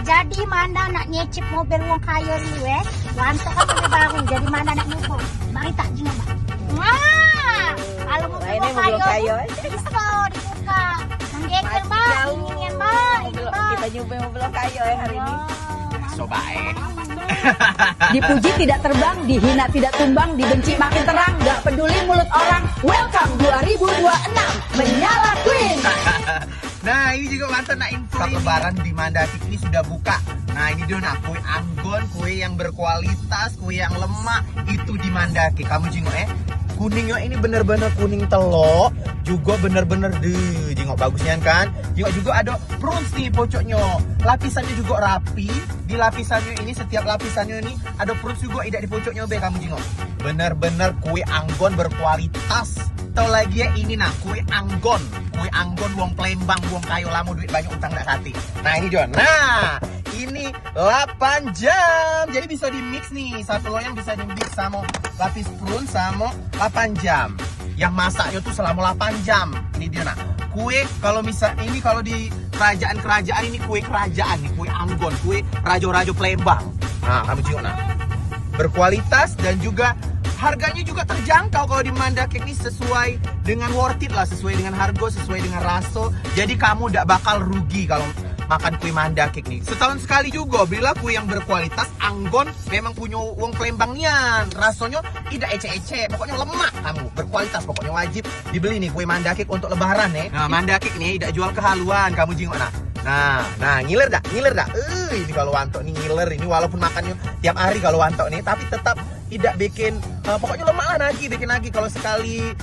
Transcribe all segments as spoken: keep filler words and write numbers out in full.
Jadi Manda nak nyicip mobil wong kayo dulu, eh. Wantok kan mobil baru. Jadi Manda nak nyicip. Mari tak jingok, Bang. Wah, kalau mobil wong kayo, bisa dibuka. Menggengkel, Bang. Ini, Bang. Kita nyubi mobil wong kayo, eh, hari ini. Coba, eh. Dipuji tidak terbang, dihina tidak tumbang, dibenci makin terang, gak peduli mulut orang. Welcome dua ribu dua enam, menyala Queen. Nah, ini juga mantan nak info. Lebaran di Manda Kek ini sudah buka. Nah, ini dia nak kue anggon, kue yang berkualitas, kue yang lemak, itu di Manda Kek. Kamu jingok, eh. Kuningnya ini bener-bener kuning telok, juga bener-bener deh, jingok bagusnya kan. Jingok juga ada prunes nih pocoknya. Lapisannya juga rapi. Di lapisannya ini, setiap lapisannya ini ada prunes juga idak di pocoknya be, kamu jingok. Bener-bener kue anggon berkualitas. Tau lagi ya ini nah, kue anggon. Kue anggon wong Palembang, wong kayo lamo duit banyak utang dak kati. Nah, ini dia. Nah, ini delapan jam. Jadi bisa di mix nih. Satu loyang bisa di mix sama lapis prunes sama delapan jam. Yang masaknya tuh selama delapan jam. Ini dia nah. Kue kalau misal ini kalau di kerajaan-kerajaan ini kue kerajaan nih, kue anggon, kue rajo-rajo Palembang. Nah, kamu jingok nah. Berkualitas dan juga harganya juga terjangkau kalau di Manda Kek nih, sesuai dengan worth it lah, sesuai dengan harga, sesuai dengan rasa. Jadi kamu dak bakal rugi kalau makan kue Manda Kek nih. Setahun sekali juga belilah kue yang berkualitas, anggon, memang punya wong Palembang nian. Rasanya idak ecek-ecek, pokoknya lemak kamu, berkualitas, pokoknya wajib dibeli nih kue Manda Kek untuk lebaran nih. Nah, Manda Kek nih idak jual kehaluan, kamu jingok nah. Nah, nah, ngiler dak? Ngiler dak? Eh, ini kalau wantok nih ngiler, ini walaupun makannya tiap hari kalau wantok nih, tapi tetap idak bikin, eh, pokoknya lemak lah lagi, bikin lagi. Kalau sekali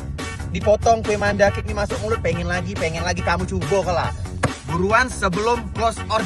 dipotong kue Manda Kek nih masuk mulut, pengen lagi, pengen lagi, kamu coba lah. Buruan sebelum close order.